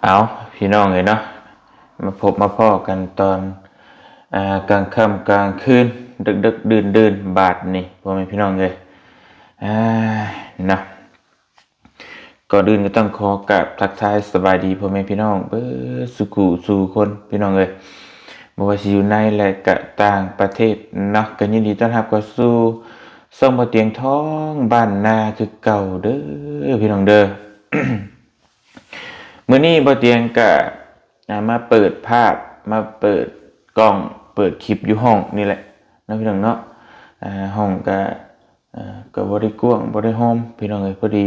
ເອົາ ພີ່ນ້ອງເອີຍເນາະ ມາພົບມາພໍ້ກັນຕອນ ອ່າ ກາງຄ່ຳກາງຄືນ ດຶກໆ ດື່ນໆ ບາດນີ້ ພໍ່ແມ່ພີ່ນ້ອງເອີຍ ອ່າ ເນາະ. ກ່ອນອື່ນກໍຕ້ອງຂໍກາບທັກທາຍສະບາຍດີພໍ່ແມ່ພີ່ນ້ອງເບິດສູ່ຄູ່ສູ່ຄົນ ພີ່ນ້ອງເອີຍ ບໍ່ວ່າຊິຢູ່ໃນ ແລະ ກະຕ່າງປະເທດເນາະ. ກໍຍິນດີຕ້ອນຮັບເຂົ້າສູ່ຊ່ອງບໍ່ຕຽງທອງບ້ານນາຄືເກົ່າເດີ ພີ່ນ້ອງເດີ. ມື້ນີ້ບໍ່ຕຽງກະ ອ່າ ມາເປີດພາບ ມາເປີດກ້ອງ ເປີດຄລິບຢູ່ຫ້ອງນີ້ແຫຼະເນາະ ພີ່ນ້ອງເນາະ. ອ່າ ຫ້ອງກະ ອ່າ ກໍບໍ່ໄດ້ກວ້າງ ບໍ່ໄດ້ໂຮມ ພີ່ນ້ອງເອີຍ. ພໍດີ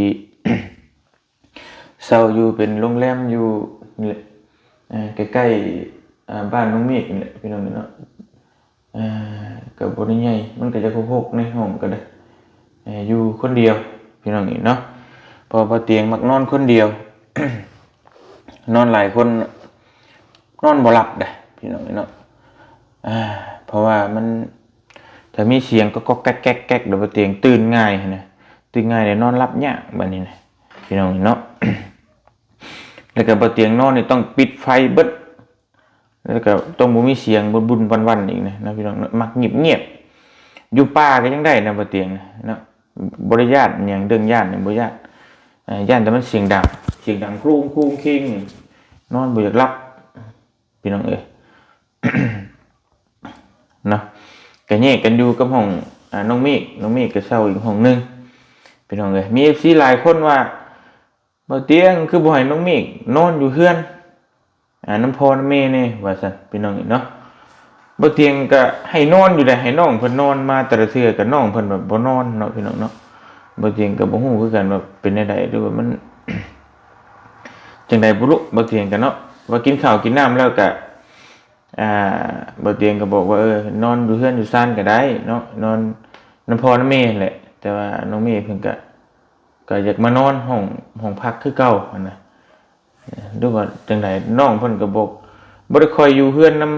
ເຊົ່າຢູ່ເປັນໂຮງແຮມຢູ່ນີ້ແຫຼະ ໃກ້ໆ ອ່າ ບ້ານນ້ອງເມກນີ້ແຫຼະ ພີ່ນ້ອງເນາະ. ອ່າ ກໍບໍ່ໄດ້ໃຫຍ່ ມັນກໍຈະຮົກໆ ໃນຫ້ອງກໍໄດ້ ເອີ ຢູ່ຄົນດຽວ ພີ່ນ້ອງເອີຍເນາະ. ເພາະວ່າບໍ່ຕຽງມັກນອນຄົນດຽວ ນອນຫຼາຍຄົນນອນບໍ່ຫຼັບເດ້ ພີ່ນ້ອງເອີຍເນາະ. ອ່າ ເພາະວ່າມັນ ຖ້າມີສຽງກໍກໍແກັກໆ ແກັກ ແລ້ວບໍ່ຕຽງຕື່ນງ່າຍຫັ້ນນະ ຕື່ນງ່າຍ ແລ້ວນອນຫຼັບຍາກບາດນີ້ນະ ພີ່ນ້ອງເນາະ. ແລ້ວກໍບໍ່ຕຽງນອນນີ້ຕ້ອງປິດໄຟເບິດ ແລ້ວກໍຕ້ອງບໍ່ມີສຽງບຸນໆ ວັນໆ ອີກນະ ພີ່ນ້ອງເນາະ. ມັກງຽບໆ ຢູ່ປ່າກໍຍັງໄດ້ນະ ບໍ່ຕຽງນະເນາະ ບໍ່ໄດ້ຢ້ານຫຍັງ ເລື່ອງຢ້ານນີ້ບໍ່ຢ້ານ ຢ້ານແຕ່ມັນສຽງດັງ ສຽງດັງໂຄງໂຄງເຄງ ນອນບໍ່ຢາກຫຼັບ ພີ່ນ້ອງເອີຍ ເນາະ. ກະແຍກກັນຢູ່ກັບຫ້ອງ ອ່າ ນ້ອງເມກ ນ້ອງເມກກະເຊົ່າອີກຫ້ອງໜຶ່ງ ພີ່ນ້ອງເອີຍ. ມີເອັຟຊີຫຼາຍຄົນວ່າ ບໍ່ຕຽງຄືບໍ່ໃຫ້ນ້ອງເມກນອນຢູ່ເຮືອນ ອ່າ ນຳພໍ່ນຳແມ່ແດ່ ວ່າຊັ້ນ ພີ່ນ້ອງເນາະ. ບໍ່ຕຽງກະໃຫ້ນອນຢູ່ໃດ ໃຫ້ນ້ອງເພິ່ນນອນ ມາແຕ່ລະເທື່ອກະນ້ອງເພິ່ນແບບບໍ່ນອນເນາະ ພີ່ນ້ອງເນາະ. ບໍ່ຕຽງກະບໍ່ຮູ້ຄືກັນວ່າເປັນແນວໃດ ຫຼືວ່າມັນ ຈັ່ງໃດບໍ່ຮູ້ ບໍ່ຕຽງກັນເນາະ. ວ່າກິນເຂົ້າກິນນ້ຳແລ້ວກະ ອ່າ ບໍ່ຕຽງກໍບອກວ່າ ເອີ ນອນຢູ່ເຮືອນຢູ່ຊານກໍໄດ້ເນາະ ນອນນຳພໍ່ນຳແມ່ແຫຼະ. ແຕ່ວ່ານ້ອງເມເພິ່ນກໍ ກໍຢາກມານອນຫ້ອງ ຫ້ອງພັກຄືເກົ່າຫັ້ນນະ ຫຼືວ່າຈັ່ງໃດ. ນ້ອງເພິ່ນກໍບໍ່ ບໍ່ໄດ້ຄ່ອຍຢູ່ເຮືອນນຳ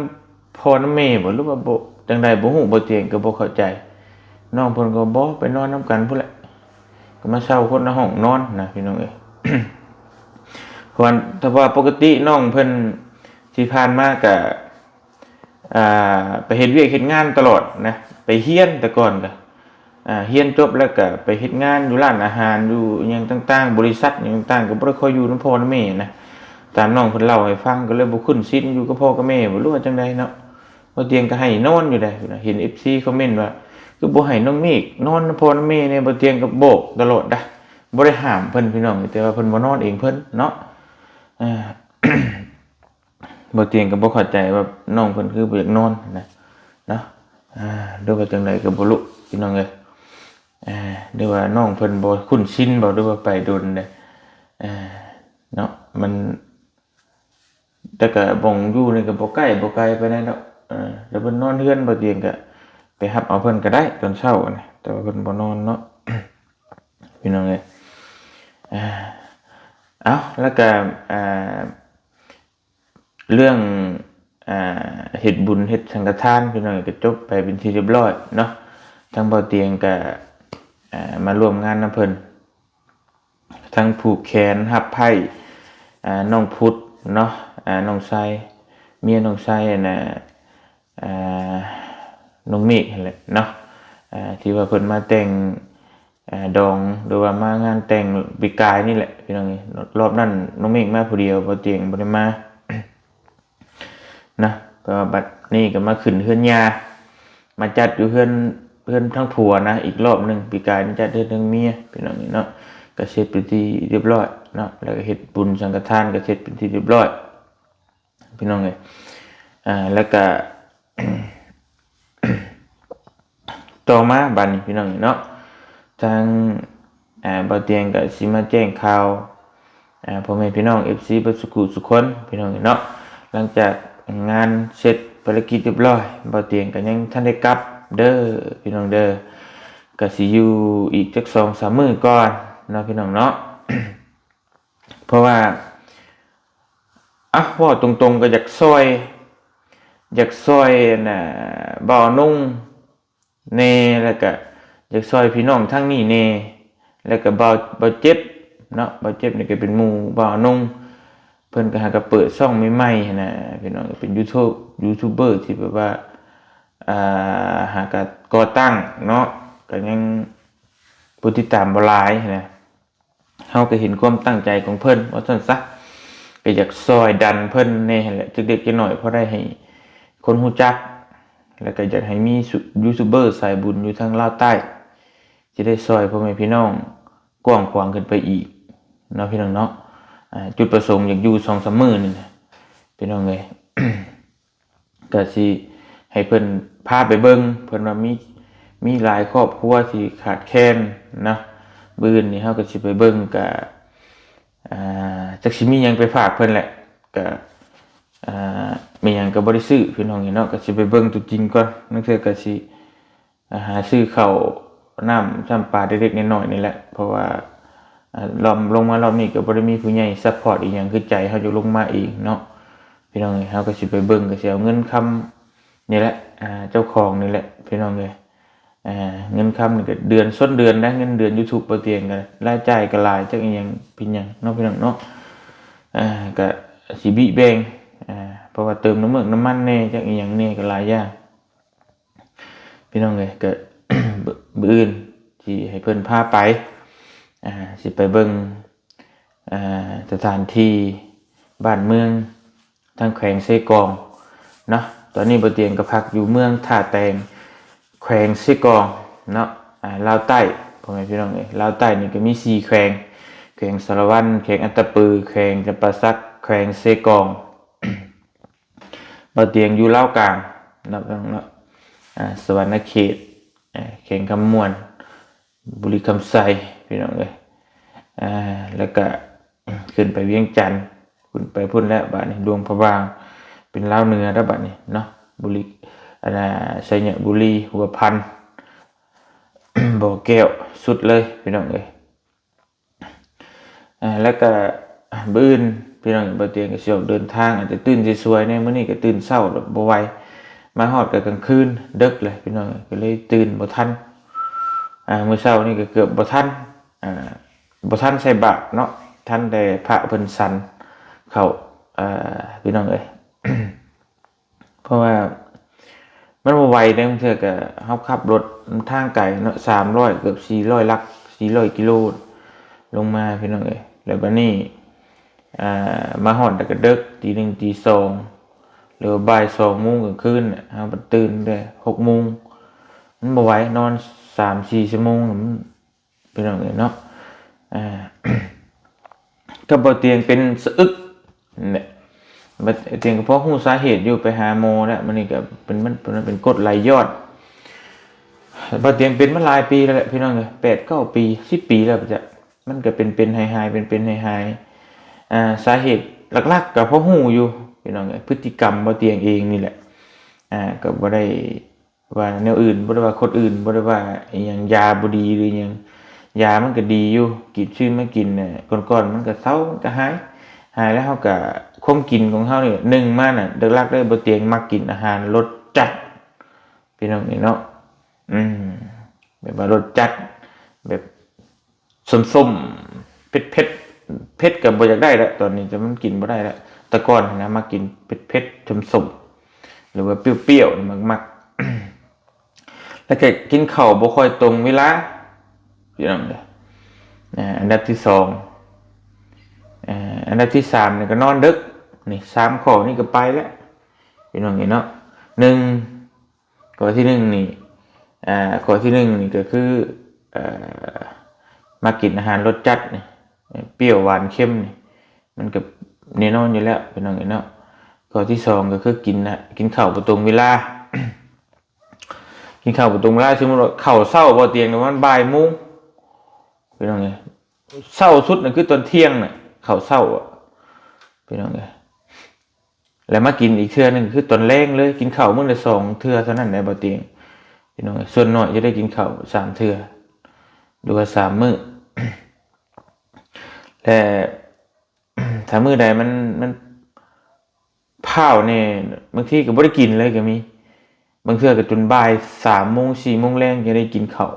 ພໍ່ນຳແມ່ບໍ ຫຼືວ່າບໍ່ ຈັ່ງໃດບໍ່ຮູ້ ບໍ່ຕຽງກໍບໍ່ເຂົ້າໃຈ. ນ້ອງເພິ່ນກໍບໍ່ ໄປນອນນຳກັນພຸ້ນແຫຼະ ກໍມາເຊົ່າຄົນລະຫ້ອງນອນນະ ພີ່ນ້ອງເອີຍ. ເພາະວ່າ ຖ້າວ່າປົກກະຕິນ້ອງເພິ່ນທີ່ຜ່ານມາກະ ອ່າ ໄປເຮັດວຽກເຮັດງານຕະຫຼອດນະ ໄປຮຽນ ແຕ່ກ່ອນກະ ອ່າ ຮຽນຈົບແລ້ວກະໄປເຮັດງານຢູ່ຮ້ານອາຫານ ຢູ່ຫຍັງຕ່າງໆ ບໍລິສັດຫຍັງຕ່າງໆ ກໍບໍ່ໄດ້ຄ່ອຍຢູ່ນຳພໍ່ນຳແມ່ນະ. ຕາມນ້ອງເພິ່ນເລົ່າໃຫ້ຟັງ ກໍເລີຍບໍ່ຄຸ້ນຊິນຢູ່ກັບພໍ່ກັບແມ່ບໍ ຫຼືວ່າຈັ່ງໃດເນາະ. ບໍ່ຕຽງກໍໃຫ້ນອນຢູ່ໃດ ເຫັນເອັຟຊີຄອມເມັນວ່າ ຄືບໍ່ໃຫ້ນ້ອງເມກນອນນຳພໍ່ນຳແມ່ແດ່. ບໍ່ຕຽງກໍບອກຕະຫຼອດດະ ບໍ່ໄດ້ຫ້າມເພິ່ນ ພີ່ນ້ອງ ແຕ່ວ່າເພິ່ນບໍ່ນອນເອງເພິ່ນເນາະ. ອ່າ ບໍ່ຕຽງກໍບໍ່ເຂົ້າໃຈວ່ານ້ອງເພິ່ນຄືບໍ່ຢາກນອນນະ ເນາະ. ອ່າ ຫຼືວ່າຈັ່ງໃດກໍບໍ່ຮູ້ ພີ່ນ້ອງເອີຍ ອ່າ ຫຼືວ່ານ້ອງເພິ່ນບໍ່ຄຸ້ນຊິນບໍ ຫຼືວ່າໄປດົນເດ້ ອ່າ ເນາະ. ມັນ ແຕ່ກະບ່ອນຢູ່ນີ້ກໍບໍ່ໃກ້ບໍ່ໄກປານໃດດອກ ເອີ ແລ້ວເພິ່ນນອນເຮືອນ ບໍ່ຕຽງກະໄປຮັບເອົາເພິ່ນກໍໄດ້ຕອນເຊົ້ານະ ແຕ່ວ່າເພິ່ນບໍ່ນອນເນາະ ພີ່ນ້ອງເອີຍ. ເອົາ ແລ້ວກະ ອ່າ ເລື່ອງ ອ່າ ເຮັດບຸນເຮັດສັງກະທານ ພີ່ນ້ອງ ກໍຈົບໄປເປັນທີ່ຮຽບຮ້ອຍເນາະ. ທາງເບົາຕຽງກໍ ອ່າ ມາຮ່ວມງານນຳເພິ່ນ ທັງຜູກແຂນຮັບໄພ້ ອ່າ ນ້ອງພຸດເນາະ ອ່າ ນ້ອງຊາຍ ເມຍນ້ອງຊາຍ ອັນນ່າ ອ່າ ນ້ອງເມກຫັ້ນແຫຼະເນາະ ອ່າ ທີ່ວ່າເພິ່ນມາແຕ່ງ ອ່າ ດອງ ຫຼືວ່າມາງານແຕ່ງປີກາຍນີ້ແຫຼະ ພີ່ນ້ອງເອີຍ. ລອບນັ້ນນ້ອງເມກມາຜູ້ດຽວ ເບົາຕຽງບໍ່ໄດ້ມານະ ແຕ່ວ່າບັດນີ້ກໍມາຂຶ້ນເຮືອນຍ່າ ມາຈັດຢູ່ເຮືອນ ເຮືອນທາງຜົວນະ ອີກລອບໜຶ່ງ. ປີກາຍນີ້ຈັດເຮືອນທາງເມຍ ພີ່ນ້ອງເນາະ ກໍເສັດເປັນທີ່ຮຽບຮ້ອຍເນາະ ແລ້ວກໍເຮັດບຸນສັງກະທານກໍເສັດເປັນທີ່ຮຽບຮ້ອຍ ພີ່ນ້ອງເອີຍ. ອ່າ ແລ້ວກະ ຕໍ່ມາບາດນີ້ ພີ່ນ້ອງເນາະ ທາງ ອ່າ ເບົາຕຽງກະຊິມາແຈ້ງຂ່າວ ອ່າ ພໍ່ແມ່ພີ່ນ້ອງ ເອັຟຊີ ເບິດສູ່ຜູ້ສູ່ຄົນ ພີ່ນ້ອງເນາະ. ຫຼັງຈາກງານເສັດພາລະກິດຮຽບຮ້ອຍ ເບົາຕຽງກະຍັງທັນໄດ້ກັບເດີ ພີ່ນ້ອງເດີ ກະຊິຢູ່ອີກຈັກສອງສາມມື້ກ່ອນເນາະ ພີ່ນ້ອງເນາະ. ເພາະວ່າ ອ່ະ ເວົ້າຕົງໆ ກໍຢາກຊ່ອຍ ຢາກຊ່ອຍ ອັນນ່າ ບ່າວນົງແດ່ ແລ້ວກະຢາກຊ່ອຍພີ່ນ້ອງທາງນີ້ແດ່ ແລ້ວກະບ່າວ ບ່າວເຈັບເນາະ ບ່າວເຈັບນີ້ກໍເປັນໝູ່ບ່າວນົງ ເພິ່ນກໍຫາກໍເປີດຊ່ອງໃໝ່ໆຫັ້ນນະ ພີ່ນ້ອງ, ເປັນຢູທູບ ຢູທູບເບີທີ່ແບບວ່າ ອ່າ ຫາກໍກໍ່ຕັ້ງເນາະ, ກໍຍັງຜູ້ຕິດຕາມບໍ່ຫຼາຍຫັ້ນນະ. ເຮົາກໍເຫັນຄວາມຕັ້ງໃຈຂອງເພິ່ນວ່າຊັ້ນຊະ, ກໍຢາກຊ່ອຍດັນເພິ່ນແດ່ຫັ້ນແຫຼະ ເລັກໆນ້ອຍໆ ພໍໄດ້ໃຫ້ຄົນຮູ້ຈັກ, ແລ້ວກໍຢາກໃຫ້ມີຢູທູບເບີສາຍບຸນຢູ່ທາງລາວໃຕ້ ຊິໄດ້ຊ່ອຍພໍ່ແມ່ພີ່ນ້ອງກວ້າງຂວາງຂຶ້ນໄປອີກເນາະ ພີ່ນ້ອງເນາະ. ອ່າ ຈຸດປະສົງຢາກຢູ່ສອງສາມມື້ນີ້ນະ ພີ່ນ້ອງເອີຍ. ກະຊິໃຫ້ເພິ່ນພາໄປເບິ່ງ, ເພິ່ນວ່າມີ ມີຫຼາຍຄອບຄົວທີ່ຂາດແຄນເນາະ. ມື້ອື່ນນີ້ເຮົາກໍຊິໄປເບິ່ງ, ກະ ອ່າ ຈັກຊິມີຫຍັງໄປຝາກເພິ່ນແຫຼະ, ກະ ອ່າ ມີຫຍັງກໍບໍ່ໄດ້ຊື້ ພີ່ນ້ອງເອີຍເນາະ, ກໍຊິໄປເບິ່ງຕົວຈິງກ່ອນ. ບາງເທື່ອກໍຊິ ອ່າ ຫາຊື້ເຂົ້ານ້ຳຊ້ຳປາເລັກໆນ້ອຍໆນີ້ແຫຼະ, ເພາະວ່າ ອ່າ ລອມ ລົງມາລອບນີ້ກໍບໍ່ໄດ້ມີຜູ້ໃຫຍ່ຊັບພອດອີ່ຫຍັງ ຄືໃຈເຮົາຢາກລົງມາເອງເນາະ ພີ່ນ້ອງເອີຍ. ເຮົາກໍຊິໄປເບິ່ງ ກໍຊິເອົາເງິນຄຳນີ້ແຫຼະ ອ່າ ເຈົ້າຂອງນີ້ແຫຼະ ພີ່ນ້ອງເອີຍ. ອ່າ ເງິນຄຳນີ້ກໍເດືອນຊົນເດືອນໄດ໋, ເງິນເດືອນຢູທູບບໍ່ຕຽງກໍລາຍຈ່າຍກໍຫຼາຍ ຈັກອີ່ຫຍັງເປັນຫຍັງເນາະ ພີ່ນ້ອງເນາະ. ອ່າ ກໍຊິບິແບ່ງ ອ່າ ເພາະວ່າເຕີມນ້ຳເມືອກນ້ຳມັນແດ່ ຈັກອີ່ຫຍັງແດ່ ກໍຫຼາຍຢ່າງ ພີ່ນ້ອງເອີຍ. ກໍ ມື້ອື່ນຊິໃຫ້ເພິ່ນພາໄປ ອ່າ ຊິໄປເບິ່ງ ອ່າ ສະຖານທີ່ບ້ານເມືອງທາງແຂວງເຊກອງເນາະ. ຕອນນີ້ບໍ່ຕຽງກໍພັກຢູ່ເມືອງທ່າແຕງ ແຂວງເຊກອງເນາະ ອ່າ ລາວໃຕ້ ພໍ່ແມ່ພີ່ນ້ອງເອີຍ. ລາວໃຕ້ນີ້ກໍມີສີ່ແຂວງ ແຂວງສາລະວັນ ແຂວງອັດຕະປື ແຂວງຈຳປາສັກ ແຂວງເຊກອງ. ບ່າວຕຽງຢູ່ລາວກາງເນາະ ເນາະ ອ່າ ສະຫວັນນະເຂດ ເອີ ແຂວງຄຳມ່ວນ ບໍລິຄຳໄຊ ພີ່ນ້ອງເອີຍ. ອ່າ ແລ້ວກະຂຶ້ນໄປວຽງຈັນ ຂຶ້ນໄປພຸ້ນແລ້ວ ບາດນີ້ຫຼວງພະບາງ ເປັນລາວເໜືອແລ້ວບາດນີ້ເນາະ. ບຸລິ ອັນນ່າ ໄຊຍະບູລີ ຫົວພັນ ບໍ່ແກ້ວ ສຸດເລີຍ ພີ່ນ້ອງເອີຍ. ອ່າ ແລ້ວກະມື້ອື່ນ ພີ່ນ້ອງ ບ່າວຕຽງກໍຊິອອກເດີນທາງ ອາດຈະຕື່ນສວຍໆແດ່. ມື້ນີ້ກໍຕື່ນເຊົ້າແລ້ວບໍ່ໄຫວ ມາຮອດກໍກາງຄືນເດິກແຫຼະ ພີ່ນ້ອງ ກໍເລີຍຕື່ນບໍ່ທັນ. ອ່າ ມື້ເຊົ້ານີ້ກໍເກືອບບໍ່ທັນ ອ່າ ບໍ່ທັນໃສ່ບາດເນາະ ທັນແຕ່ພະເພິ່ນສັນເຂົ້າ ພີ່ນ້ອງເອີຍ. ເພາະວ່າມັນບໍ່ໄຫວເດ້ ບາງເທື່ອກໍເຮົາຂັບລົດທາງໄກເນາະ ສາມຮ້ອຍ ເກືອບສີ່ຮ້ອຍຫຼັກ ສີ່ຮ້ອຍກິໂລລົງມາ ພີ່ນ້ອງເອີຍ. ແລ້ວບາດນີ້ ອ່າ ມາຮອດແລ້ວກໍເດິກ ຕີໜຶ່ງ ຕີສອງ ຫຼືວ່າບ່າຍສອງໂມງກາງຄືນ ເຮົາໄປຕື່ນແຕ່ຫົກໂມງ ມັນບໍ່ໄຫວ ນອນສາມສີ່ຊົ່ວໂມງ ພີ່ນ້ອງເອີຍເນາະ. ອ່າ ກໍບ່າວຕຽງເປັນສະອຶກແຫຼະ ບ່າວຕຽງກໍພໍຮູ້ສາເຫດຢູ່ ໄປຫາໝໍແລ້ວ. ມັນນີ້ກໍເປັນ ມັນ ມັນເປັນກົດໄຫຼຍ້ອນ. ບ່າວຕຽງເປັນມາຫຼາຍປີແລ້ວແຫຼະ ພີ່ນ້ອງເອີຍ ແປດເກົ້າປີ ສິບປີແລ້ວປະຈະ ມັນກໍເປັນໆຫາຍໆ ເປັນໆຫາຍໆ. ອ່າ ສາເຫດຫຼັກໆກໍພໍຮູ້ຢູ່ ພີ່ນ້ອງເອີຍ ພຶດຕິກຳບ່າວຕຽງເອງນີ້ແຫຼະ. ອ່າ ກໍບໍ່ໄດ້ ວ່າແນວອື່ນ ບໍ່ໄດ້ວ່າຄົນອື່ນ ບໍ່ໄດ້ວ່າອີ່ຫຍັງ ຢາບໍ່ດີຫຼືຫຍັງ ຢາມັນກໍດີຢູ່ ກິນ ຊື້ມາກິນນະ ກ່ອນໆມັນກໍເຊົາ ມັນກໍຫາຍ ຫາຍແລ້ວເຮົາກໍ ຄວາມກິນຂອງເຮົານີ້ ໜຶ່ງມານະ ຫຼັກໆເລີຍ ບໍ່ຕຽງມັກກິນອາຫານລົດຈັດ ພີ່ນ້ອງເອີຍເນາະ. ອືມ ແບບວ່າລົດຈັດ ແບບ ສົ້ມໆ ເຜັດໆ ເຜັດກໍບໍ່ຢາກໄດ້ລະ ຕອນນີ້ ແຕ່ມັນກິນບໍ່ໄດ້ລະ. ແຕ່ກ່ອນຫັ້ນນະ ມັກກິນເຜັດໆ ສົ້ມໆ ຫຼືວ່າປ່ຽວໆ ນີ້ມັກໆ ແລ້ວກໍກິນເຂົ້າບໍ່ຄ່ອຍຕົງເວລາ ພີ່ນ້ອງເອີຍ. ອ່າ ອັນດັບທີສອງ ອ່າ ອັນດັບທີສາມນີ້ກໍນອນເດິກ. ນີ້ ສາມຂໍ້ນີ້ກໍໄປແລ້ວ ພີ່ນ້ອງເອີຍເນາະ. ໜຶ່ງ ຂໍ້ທີໜຶ່ງນີ້ ອ່າ ຂໍ້ທີໜຶ່ງນີ້ກໍຄື ເອີ ມັກກິນອາຫານລົດຈັດນີ້ ປ່ຽວ ຫວານ ເຄັມນີ້ ມັນກໍແນ່ນອນຢູ່ແລ້ວ ພີ່ນ້ອງເອີຍເນາະ. ຂໍ້ທີສອງກໍຄືກິນນະ ກິນເຂົ້າບໍ່ຕົງເວລາ ກິນເຂົ້າບໍ່ຕົງເວລາ. ສົມມຸດວ່າເຂົ້າເຊົ້າ ບໍ່ຕຽງ ປະມານບ່າຍໂມງ ພີ່ນ້ອງເອີຍ ເຊົ້າສຸດນະຄືຕອນທ່ຽງນະ ເຂົ້າເຊົ້າອະ ພີ່ນ້ອງເອີຍ. ແລ້ວມາກິນອີກເທື່ອໜຶ່ງຄືຕອນແລງເລີຍ ກິນເຂົ້າມື້ລະສອງເທື່ອເທົ່ານັ້ນແຫຼະ ບໍ່ຕຽງ ພີ່ນ້ອງເອີຍ. ສ່ວນໜ້ອຍຈະໄດ້ກິນເຂົ້າສາມເທື່ອ ຫຼືວ່າສາມມື້ ແລະ ຖ້າມື້ໃດມັນ ມັນພ້າວແດ່ ບາງທີກໍບໍ່ໄດ້ກິນເລີຍກໍມີ. ບາງເທື່ອກໍຈົນບ່າຍສາມໂມງ ສີ່ໂມງແລງຈຶ່ງໄດ້ກິນເຂົ້າ.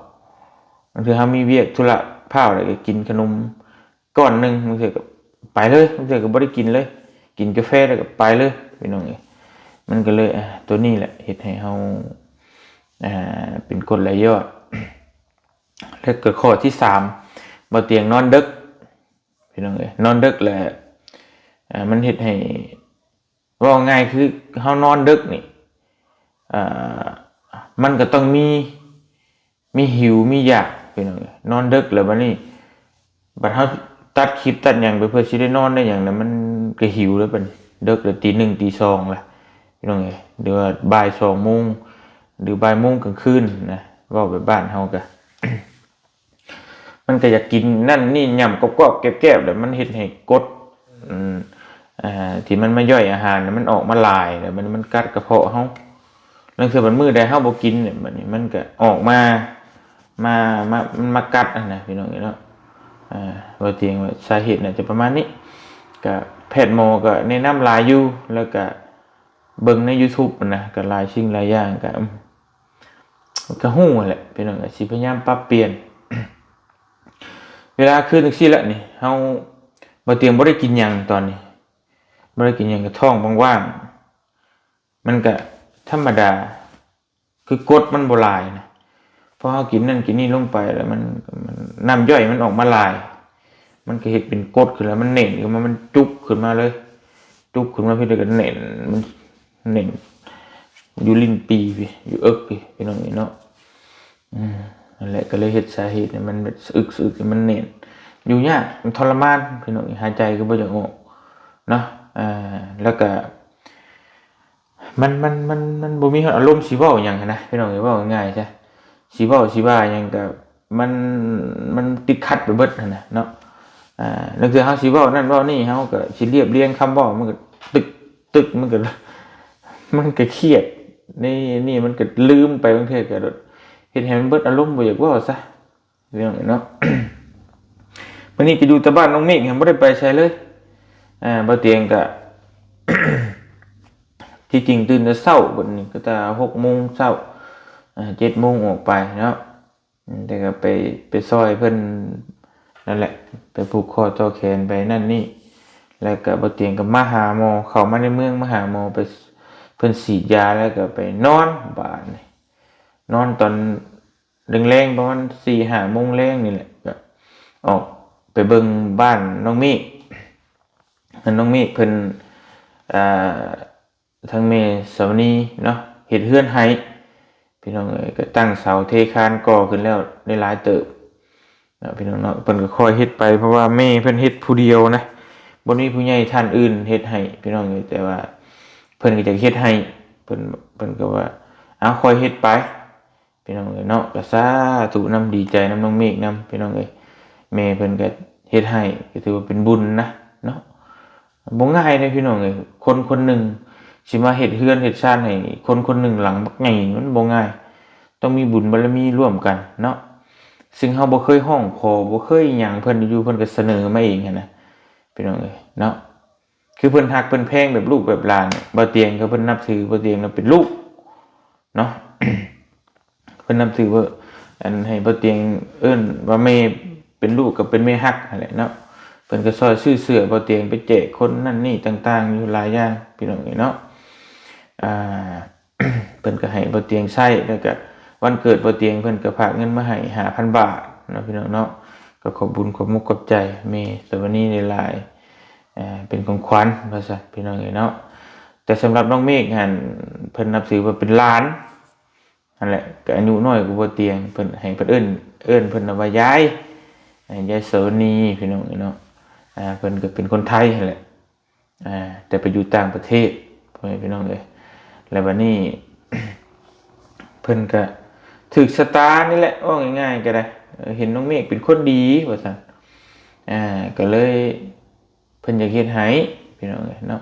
ບາງເທື່ອເຮົາມີວຽກທຸລະພ້າວ ແລ້ວກໍກິນຂະໜົມກ້ອນໜຶ່ງ ບາງເທື່ອກໍໄປເລີຍ ບາງເທື່ອກໍບໍ່ໄດ້ກິນເລີຍ ກິນກາແຟແລ້ວກໍໄປເລີຍພີ່ນ້ອງເອີຍ. ມັນກໍເລີຍ ອ່າ ຕົວນີ້ແຫຼະເຮັດໃຫ້ເຮົາ ອ່າ ເປັນກົດໄຫຼຍ້ອນ. ແລ້ວກໍຂໍ້ທີສາມ ບໍ່ຕຽງນອນເດິກພີ່ນ້ອງເອີຍ. ນອນເດິກແລ້ວ ອ່າ ມັນເຮັດໃຫ້ ເວົ້າງ່າຍຄືເຮົານອນເດິກນີ້ ອ່າ ມັນກໍຕ້ອງມີ ມີຫິວມີຢາກພີ່ນ້ອງເອີຍ. ນອນເດິກແລ້ວບັດນີ້ ບັດເຮົາຕັດຄລິບຕັດຫຍັງໄປເພື່ອຊິໄດ້ນອນໄດ້ຫຍັງນະ ມັນກໍຫິວແລ້ວບັດນີ້. ເດິກແລ້ວ ຕີໜຶ່ງ ຕີສອງ ລະພີ່ນ້ອງເອີຍ ຫຼືວ່າບ່າຍສອງໂມງ ຫຼືບ່າຍໂມງກາງຄືນນະ ເວົ້າແບບບ້ານເຮົາກະ ມັນກໍຢາກກິນນັ້ນນີ້ ຫຍ້ຳກອບໆແກບໆ ແລ້ວມັນເຮັດໃຫ້ກົດ ອືມ ອ່າ ທີ່ມັນມາຍ່ອຍອາຫານນະ ມັນອອກມາຫຼາຍ ແລ້ວມັນ ມັນກັດກະເພາະເຮົາ. ລາງເທື່ອບັດມື້ໃດເຮົາບໍ່ກິນ ບັດນີ້ມັນກໍອອກມາ ມາ ມາ ມັນມາກັດຫັ້ນນະພີ່ນ້ອງເອີຍເນາະ. ອ່າ ບໍ່ຕຽງວ່າສາເຫດໜ້າຈະປະມານນີ້ ກະແພດໝໍກໍແນະນຳຫຼາຍຢູ່ ແລ້ວກະເບິ່ງໃນ YouTube ຫັ້ນນະ ກໍຫຼາຍສິ່ງຫຼາຍຢ່າງ ກະ ອືມ ກໍຮູ້ຫັ້ນແຫຼະພີ່ນ້ອງ ກໍຊິພະຍາຍາມປັບປ່ຽນ. ເວລາຄືນຈັ່ງຊີ້ລະນີ້ ເຮົາ ບໍ່ຕຽງບໍ່ໄດ້ກິນຫຍັງຕອນນີ້ ບໍ່ໄດ້ກິນຫຍັງ ກໍທ້ອງວ່າງໆ ມັນກະທຳມະດາ ຄືກົດມັນບໍ່ຫຼາຍນະ. ພໍເຮົາກິນນັ້ນກິນນີ້ລົງໄປແລ້ວ ມັນ ມັນ ນ້ຳຍ່ອຍມັນອອກມາຫຼາຍ ມັນກະເຮັດເປັນກົດຂຶ້ນ ແລ້ວມັນແໜ້ນຂຶ້ນມາ ມັນຈຸກຂຶ້ນມາເລີຍ ຈຸກຂຶ້ນມາພີ້ ແລ້ວກະແໜ້ນ ມັນແໜ້ນຢູ່ລີ້ນປີພີ້ ຢູ່ເອິກພີ້ ພີ່ນ້ອງເອີຍເນາະ. ອືມ ນັ້ນແຫຼະ ກໍເລີຍເຮັດສາເຫດໃຫ້ມັນແບບສະອຶກສະອຶກ ໃຫ້ມັນແໜ້ນ ຢູ່ຍາກ ມັນທໍລະມານພີ່ນ້ອງເອີຍ ຫາຍໃຈກໍບໍ່ຢາກອອກເນາະ. ອ່າ ແລ້ວກະ ມັນ ມັນ ມັນ ມັນບໍ່ມີອາລົມຊິເວົ້າຫຍັງຫັ້ນນະ ພີ່ນ້ອງເອີຍ ເວົ້າງ່າຍໆຊະ ຊິເວົ້າຊິວ່າຫຍັງກໍ ມັນ ມັນຕິດຂັດໄປເບິດຫັ້ນນະເນາະ. ອ່າ ລາງເທື່ອເຮົາຊິເວົ້ານັ້ນເວົ້ານີ້ ເຮົາກໍຊິລຽບລຽງຄຳເວົ້າ ມັນກໍຕຶກໆ ມັນກໍ ມັນກໍຄຽດ ນີ້ ນີ້ມັນກໍລືມໄປ ບາງເທື່ອກໍເຮັດໃຫ້ມັນເບິດອາລົມ ບໍ່ຢາກເວົ້າຊະ ພີ່ນ້ອງເອີຍເນາະ. ມື້ນີ້ກໍຢູ່ແຕ່ບ້ານນ້ອງເມກ ຍັງບໍ່ໄດ້ໄປໃສເລີຍ. ອ່າ ບ່າວຕຽງກໍ ທີ່ຈິງຕື່ນແຕ່ເຊົ້າ ບັດນີ້ກໍແຕ່ຫົກໂມງເຊົ້າ ອ່າ ເຈັດໂມງອອກໄປເນາະ. ອືມ ແຕ່ກໍໄປ ໄປຊ່ອຍເພິ່ນນັ້ນແຫຼະ ໄປຜູກຂໍ້ຕໍ່ແຂນ ໄປນັ້ນນີ້ ແລ້ວກໍບ່າວຕຽງກໍມາຫາໝໍ ເຂົ້າມາໃນເມືອງມາຫາໝໍ ໄປ ເພິ່ນສີດຢາ ແລ້ວກໍໄປນອນ ບາດນີ້ນອນຕອນ ແລງໆ ປະມານສີ່ຫ້າໂມງແລງນີ້ແຫຼະ ກໍອອກໄປເບິ່ງບ້ານນ້ອງເມກ. ອັນນ້ອງເມກເພິ່ນ ອ່າ ທາງແມ່ສາວນີເນາະ ເຮັດເຮືອນໃຫ້ ພີ່ນ້ອງເອີຍ ກໍຕັ້ງເສົາເທຄານ ກໍ່ຂຶ້ນແລ້ວໄດ້ຫຼາຍເຕີບເນາະ ພີ່ນ້ອງເນາະ. ເພິ່ນກໍຄ່ອຍເຮັດໄປ ເພາະວ່າແມ່ເພິ່ນເຮັດຜູ້ດຽວນະ ບໍ່ມີຜູ້ໃຫຍ່ທ່ານອື່ນເຮັດໃຫ້ ພີ່ນ້ອງເອີຍ ແຕ່ວ່າເພິ່ນກໍຢາກເຮັດໃຫ້ ເພິ່ນ ເພິ່ນກໍວ່າ ເອົາ ຄ່ອຍເຮັດໄປ ພີ່ນ້ອງເອີຍເນາະ. ກໍສາທຸນຳ ດີໃຈນຳນ້ອງເມກນຳ ພີ່ນ້ອງເອີຍ. ແມ່ເພິ່ນກໍເຮັດໃຫ້ ກໍຖືວ່າເປັນບຸນນະເນາະ. ບໍ່ງ່າຍເດ້ພີ່ນ້ອງເອີຍ ຄົນຄົນໜຶ່ງຊິມາເຮັດເຮືອນເຮັດຊານໃຫ້ຄົນຄົນໜຶ່ງຫຼັງບັກໃຫຍ່ ມັນບໍ່ງ່າຍ ຕ້ອງມີບຸນບາລະມີຮ່ວມກັນເນາະ. ຊຶ່ງເຮົາບໍ່ເຄີຍຮ້ອງຂໍ ບໍ່ເຄີຍຫຍັງເພິ່ນຢູ່ ເພິ່ນກໍສະເໜີມາເອງຫັ້ນນະ ພີ່ນ້ອງເອີຍເນາະ. ຄືເພິ່ນຮັກເພິ່ນແພງແບບລູກແບບຫຼານ ບ່າວຕຽງກໍເພິ່ນນັບຖືບ່າວຕຽງນະເປັນລູກເນາະ. ເພິ່ນນັບຖືວ່າ ອັນ ໃຫ້ບ່າວຕຽງເອີ້ນວ່າແມ່ເປັນລູກ ກໍເປັນແມ່ຮັກຫັ້ນແຫຼະເນາະ. ເພິ່ນກໍຊ່ອຍຊື້ເສື້ອບ່າວຕຽງໄປແຈກຄົນນັ້ນນີ້ຕ່າງໆ ຢູ່ຫຼາຍຢ່າງ ພີ່ນ້ອງເອີຍເນາະ. ອ່າ ເພິ່ນກໍໃຫ້ບ່າວຕຽງໃຊ້ ແລ້ວກໍວັນເກີດບ່າວຕຽງ ເພິ່ນກໍຝາກເງິນມາໃຫ້ຫ້າພັນບາດເນາະ ພີ່ນ້ອງເນາະ. ກໍຂອບບຸນຂອບມຸກຂອບໃຈແມ່ສະຫວັນນີຫຼາຍໆ ເປັນຂອງຂວັນວ່າຊັ້ນ ພີ່ນ້ອງເອີຍເນາະ. ແຕ່ສຳລັບນ້ອງເມກຫັ້ນ ເພິ່ນນັບຖືວ່າເປັນຫຼານຫັ້ນແຫຼະ ກໍອາຍຸນ້ອຍກວ່າບ່າວຕຽງ ເພິ່ນໃຫ້ເພິ່ນເອີ້ນ ເອີ້ນເພິ່ນວ່າຍາຍ ຍາຍສະຫວັນນີ ພີ່ນ້ອງເອີຍເນາະ. ອ່າ ເພິ່ນກໍເປັນຄົນໄທຫັ້ນແຫຼະ ອ່າ ແຕ່ໄປຢູ່ຕ່າງປະເທດ ພໍ່ແມ່ພີ່ນ້ອງເອີຍ. ແລ້ວບັດນີ້ ເພິ່ນກໍຖືກຊະຕານີ້ແຫຼະ ເວົ້າງ່າຍໆກໍໄດ້ ເຫັນນ້ອງເມກເປັນຄົນດີວ່າຊັ້ນ ອ່າ ກໍເລີຍ ເພິ່ນຢາກເຮັດໃຫ້ ພີ່ນ້ອງເອີຍເນາະ.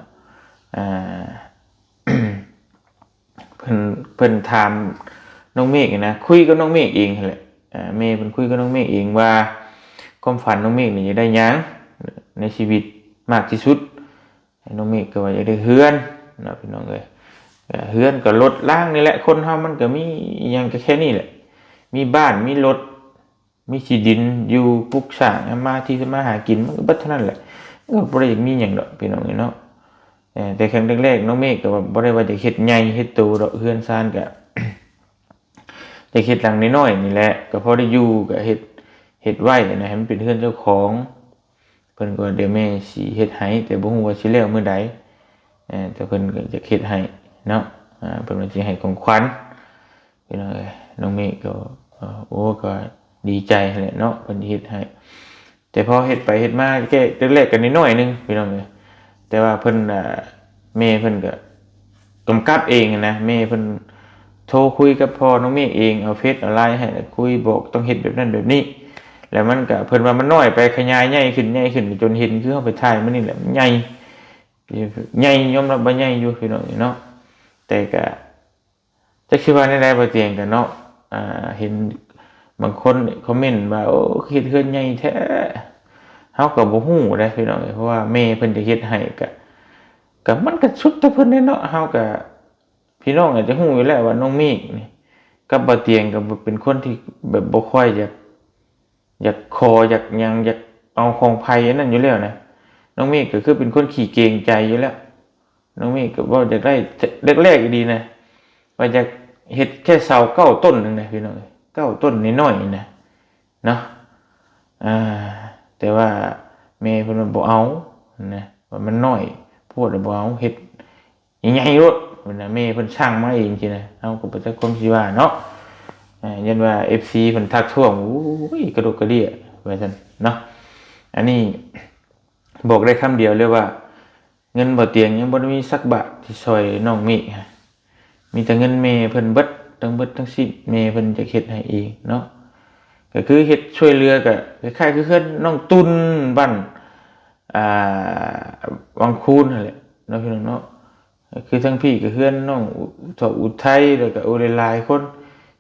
ອ່າ ເພິ່ນ ເພິ່ນຖາມນ້ອງເມກນະ ຄຸຍກັບນ້ອງເມກເອງຫັ້ນແຫຼະ. ອ່າ ແມ່ເພິ່ນຄຸຍກັບນ້ອງເມກເອງວ່າ ຄວາມຝັນນ້ອງເມກນີ້ຢາກໄດ້ຫຍັງໃນຊີວິດມາກທີ່ສຸດ? ນ້ອງເມກກໍວ່າຢາກໄດ້ເຮືອນເນາະ ພີ່ນ້ອງເອີຍ. ເຮືອນກັບລົດລາງນີ້ແຫຼະ ຄົນເຮົາມັນກໍມີອີ່ຫຍັງກໍແຄ່ນີ້ແຫຼະ ມີບ້ານ ມີລົດ ມີທີ່ດິນຢູ່ປຸກສ້າງ ທຳມາທີ່ທຳມາຫາກິນ ມັນກໍເບິດເທົ່ານັ້ນແຫຼະ ມັນກໍບໍ່ໄດ້ມີຫຍັງດອກ ພີ່ນ້ອງເອີຍເນາະ. ເອີ ແຕ່ຄັ້ງແລກໆ ນ້ອງເມກກໍວ່າບໍ່ໄດ້ວ່າຈະເຮັດໃຫຍ່ເຮັດໂຕດອກ ເຮືອນຊານກໍ ຈະເຮັດຫຼັງນ້ອຍໆນີ້ແຫຼະ ກໍພໍໄດ້ຢູ່ ກໍເຮັດ ເຮັດໄວ້ນະ ໃຫ້ມັນເປັນເຮືອນເຈົ້າຂອງ. ເພິ່ນກໍວ່າ ດຽວແມ່ຊິເຮັດໃຫ້ ແຕ່ບໍ່ຮູ້ວ່າຊິແລ້ວມື້ໃດ ເອີ ແຕ່ເພິ່ນກໍຢາກເຮັດໃຫ້ເນາະ ເພິ່ນວ່າຊິໃຫ້ຂອງຂວັນ. ພີ່ນ້ອງເອີຍ ນ້ອງເມກກໍ ເອີ ໂອ້ ກໍດີໃຈຫັ້ນແຫຼະເນາະ ເພິ່ນເຮັດໃຫ້. ແຕ່ພໍເຮັດໄປເຮັດມາ ແກ້ແລກໆ ກໍນ້ອຍໆໜຶ່ງ ພີ່ນ້ອງເອີຍ ແຕ່ວ່າເພິ່ນ ອ່າ ແມ່ເພິ່ນກໍກຳກັບເອງນະ ແມ່ເພິ່ນໂທຄຸຍກັບພໍ່ນ້ອງເມກເອງ ເອົາເຟສເອົາໄລນ໌ໃຫ້ ແລ້ວຄຸຍບອກຕ້ອງເຮັດແບບນັ້ນແບບນີ້ ແລ້ວມັນກໍ ເພິ່ນວ່າມັນນ້ອຍໄປ ຂະຫຍາຍໃຫຍ່ຂຶ້ນ ໃຫຍ່ຂຶ້ນ ຈົນເຫັນຄືເຮົາໄປຖ່າຍມື້ນີ້ແຫຼະ ມັນໃຫຍ່ ໃຫຍ່ ຍອມຮັບວ່າໃຫຍ່ຢູ່ ພີ່ນ້ອງເອີຍເນາະ ແຕ່ກໍ ຈັກຊິວ່າແນວໃດ ບໍ່ຕຽງກັນເນາະ ອ່າ ເຫັນບາງຄົນຄອມເມັນວ່າ ໂອ້ ຄືເຮັດເຮືອນໃຫຍ່ແທ້ ເຮົາກໍບໍ່ຮູ້ເດ້ພີ່ນ້ອງເອີຍ ເພາະວ່າແມ່ເພິ່ນຈະເຮັດໃຫ້ ກະ ກະມັນກະສຸດແຕ່ເພິ່ນເດ້ເນາະ ເຮົາກະ ພີ່ນ້ອງອາດຈະຮູ້ຢູ່ແລ້ວວ່ານ້ອງເມກນີ້ກັບບໍ່ຕຽງກໍເປັນຄົນທີ່ແບບບໍ່ຄ່ອຍຢາກ ຢາກຂໍຢາກຫຍັງ ຢາກເອົາຂອງໃຜອັນນັ້ນຢູ່ແລ້ວນະ ນ້ອງເມກກໍຄືເປັນຄົນຂີ້ເກງໃຈຢູ່ແລ້ວ ນ້ອງເມກກໍເວົ້າຢາກໄດ້ ແລກໆອີ່ຫຼີນະ ວ່າຢາກເຮັດແຄ່ເສົາເກົ້າຕົ້ນໜຶ່ງນະ ພີ່ນ້ອງເອີຍ ເກົ້າຕົ້ນນ້ອຍໆນີ້ນະ ເນາະ ອ່າ ແຕ່ວ່າແມ່ເພິ່ນວ່າບໍ່ເອົານະ ວ່າມັນນ້ອຍໂພດ ບໍ່ເອົາ ເຮັດໃຫຍ່ໆໂລດ ເພິ່ນນະ ແມ່ເພິ່ນສັ່ງມາເອງຊີ້ນະ ເຮົາກໍບໍ່ຈັກຄວາມຊິວ່າເນາະ ອ່າ ຢ້ານວ່າເອັຟຊີເພິ່ນທັກທ້ວງ ໂອ້ຍ ກະດົກກະເດຍ ວ່າຊັ້ນເນາະ ອັນນີ້ ບອກໄດ້ຄຳດຽວເລີຍວ່າ ເງິນບໍ່ຕຽງຍັງບໍ່ໄດ້ມີສັກບາດທີ່ຊ່ອຍນ້ອງເມກ ມີແຕ່ເງິນແມ່ເພິ່ນເບິດ ທັງເບິດທັງສິ້ນ ແມ່ເພິ່ນຈະເຮັດໃຫ້ເອງເນາະ ກໍຄືເຮັດຊ່ວຍເຫຼືອ ກໍຄ້າຍໆຄືເຮືອນນ້ອງຕຸ່ນ ບ້ານ ອ່າ ວັງຄູນຫັ້ນແຫຼະເນາະ ພີ່ນ້ອງເນາະ ຄືທາງພີ້ກໍເຮືອນນ້ອງ ເຖົ້າອຸໄທ ແລ້ວກໍ ໂອ້ ຫຼາຍໆຄົນ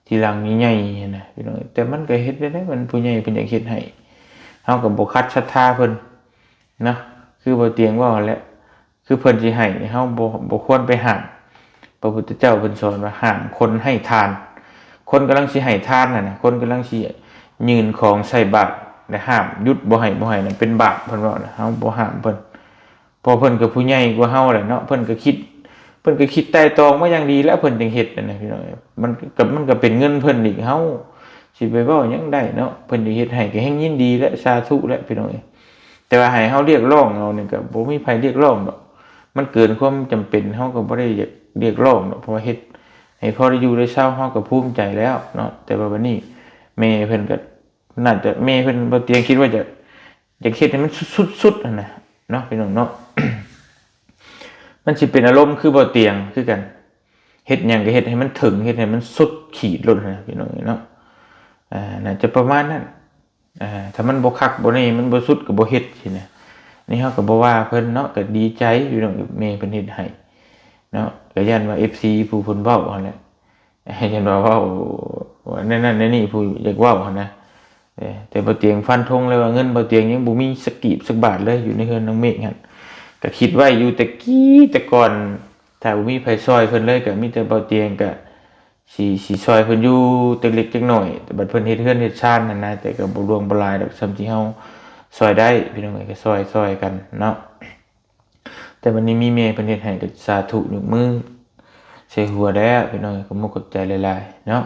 ທີ່ຫຼັງໃຫຍ່ໆຫັ້ນນະ ພີ່ນ້ອງ ແຕ່ມັນກໍເຮັດໄດ້ ມັນຜູ້ໃຫຍ່ເພິ່ນຢາກເຮັດໃຫ້ ເຮົາກໍບໍ່ຂັດສັດທາເພິ່ນເນາະ ຄືບໍ່ຕຽງເວົ້າຫັ້ນແຫຼະ ຄືເພິ່ນຊິໃຫ້ນີ້ ເຮົາບໍ່ ບໍ່ຄວນໄປຫ້າມ ພະພຸດທະເຈົ້າເພິ່ນສອນວ່າ ຫ້າມຄົນໃຫ້ທານ ຄົນກຳລັງຊິໃຫ້ທານຫັ້ນນະ ຄົນກຳລັງຊິຍື່ນຂອງໃສ່ບາດ ແລະ ຫ້າມ ຢຸດ ບໍ່ໃຫ້ ບໍ່ໃຫ້ນັ້ນ ເປັນບາບ ເພິ່ນເວົ້ານະ ເຮົາບໍ່ຫ້າມເພິ່ນ ເພາະເພິ່ນກໍຜູ້ໃຫຍ່ກວ່າເຮົາແຫຼະເນາະ ເພິ່ນກໍຄິດ ເພິ່ນກໍຄິດໄຕ່ຕອງມາຢ່າງດີແລ້ວ ເພິ່ນຈຶ່ງເຮັດຫັ້ນນະ ພີ່ນ້ອງ ມັນກໍ ມັນກໍເປັນເງິນເພິ່ນອີກ ເຮົາຊິໄປເວົ້າຫຍັງໄດ້ເນາະ ເພິ່ນຈະເຮັດໃຫ້ກໍແຮ່ງຍິນດີ ແລະ ສາທຸແຫຼະ ພີ່ນ້ອງເອີຍ ແຕ່ວ່າໃຫ້ເຮົາຮຽກຮ້ອງເອົານີ້ ກໍບໍ່ມີໃຜຮຽກຮ້ອງດອກ ມັນເກີນຄວາມຈຳເປັນ ເຮົາກໍບໍ່ໄດ້ຢາກຮຽກຮ້ອງດອກ ເພາະວ່າເຮັດໃຫ້ພໍໄດ້ຢູ່ໄດ້ເຊົາ ເຮົາກໍພູມໃຈແລ້ວເນາະ ແຕ່ວ່າບັດນີ້ແມ່ເພິ່ນກໍ ໜ້າຈະ ແມ່ເພິ່ນ ບໍ່ຕຽງຄິດວ່າຈະ ຢາກເຮັດໃຫ້ມັນສຸດໆ ຫັ້ນນະເນາະ ພີ່ນ້ອງເນາະ ມັນຊິເປັນອາລົມຄືບໍ່ຕຽງຄືກັນ ເຮັດຫຍັງກໍເຮັດໃຫ້ມັນເຖິງ ເຮັດໃຫ້ມັນສຸດຂີດໂລດຫັ້ນນະ ພີ່ນ້ອງເນາະ ອ່າ ໜ້າຈະປະມານນັ້ນ ອ່າ ຖ້າມັນບໍ່ຄັກບໍ່ແນ່ ມັນບໍ່ສຸດກໍບໍ່ເຮັດຊີ້ນະ ນີ້ເຮົາກໍບໍ່ວ່າເພິ່ນເນາະ ກໍດີໃຈ ພີ່ນ້ອງ ແມ່ເພິ່ນເຮັດໃຫ້ເນາະ ກໍຢ້ານວ່າເອັຟຊີຜູ້ເພິ່ນເວົ້າຫັ້ນແຫຼະ ຢ້ານວ່າເວົ້າ ວ່າແນວນັ້ນແນວນີ້ ຜູ້ຢາກເວົ້າຫັ້ນນະ ເອີ ແຕ່ບໍ່ຕຽງຟັນທົງເລີຍວ່າ ເງິນບໍ່ຕຽງຍັງບໍ່ມີສັກກີບສັກບາດເລີຍ ຢູ່ໃນເຮືອນນ້ອງເມກຫັ້ນ ກໍຄິດໄວ້ຢູ່ແຕ່ກີ້ແຕ່ກ່ອນ ຖ້າບໍ່ມີໃຜຊ່ອຍເພິ່ນເລີຍ ກໍມີແຕ່ບໍ່ຕຽງ ກໍຊິ ຊິຊ່ອຍເພິ່ນຢູ່ຈັກເລັກຈັກນ້ອຍ ແຕ່ບັດເພິ່ນເຮັດເຮືອນເຮັດຊານຫັ້ນນະ ແຕ່ກໍບໍ່ຫຼວງບໍ່ຫຼາຍດອກ ສ່ຳທີ່ເຮົາຊ່ອຍໄດ້ ພີ່ນ້ອງເອີຍ ກໍຊ່ອຍ ຊ່ອຍກັນເນາະ. ແຕ່ບັດນີ້ມີແມ່ເພິ່ນເຮັດໃຫ້ກໍສາທຸຍົກມືໃສ່ຫົວແລ້ວ ພີ່ນ້ອງເອີຍ ຂອບອົກຂອບໃຈຫຼາຍໆເນາະ.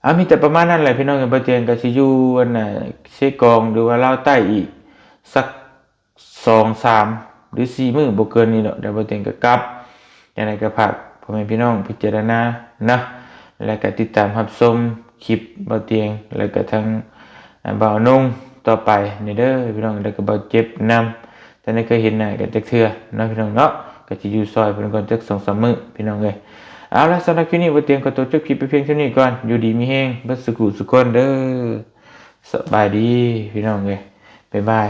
ເອົາ ມີແຕ່ປະມານນັ້ນແຫຼະ ພີ່ນ້ອງເອີຍ ບໍ່ຕຽງກໍຊິຢູ່ອັນນ່າເຊກອງ ຫຼືວ່າລາວໃຕ້ອີກສັກສອງສາມ ຫຼືສີ່ມື້ ບໍ່ເກີນນີ້ດອກ ແລ້ວບໍ່ຕຽງກໍກັບ. ຈັ່ງໃດກໍຝາກພໍ່ແມ່ພີ່ນ້ອງພິຈາລະນາເນາະ ແລ້ວກໍຕິດຕາມຮັບຊົມຄລິບບໍ່ຕຽງ ແລ້ວກໍທັງ ອ່າ ບ່າວນຸ່ງຕໍ່ໄປນີ້ເດີພີ່ນ້ອງ ແລ້ວກໍບ່າວເຈັບນຳ ແຕ່ໄດ້ເຄີຍເຫັນໜ້າກັນຈັກເທື່ອເນາະ ພີ່ນ້ອງເນາະ ກໍຊິຢູ່ຊ່ອຍເພິ່ນກ່ອນຈັກສອງສາມມື້ ພີ່ນ້ອງເອີຍ. ເອົາລະ ສຳລັບຄລິບນີ້ ບໍ່ຕຽງຂໍຕົວຈົບຄລິບໄປພຽງເທົ່ານີ້ກ່ອນ. ຢູ່ດີມີແຮງເບິດສຸຂູສຸຄົນເດີ. ສະບາຍດີ ພີ່ນ້ອງເອີຍ. ບາຍບາຍ.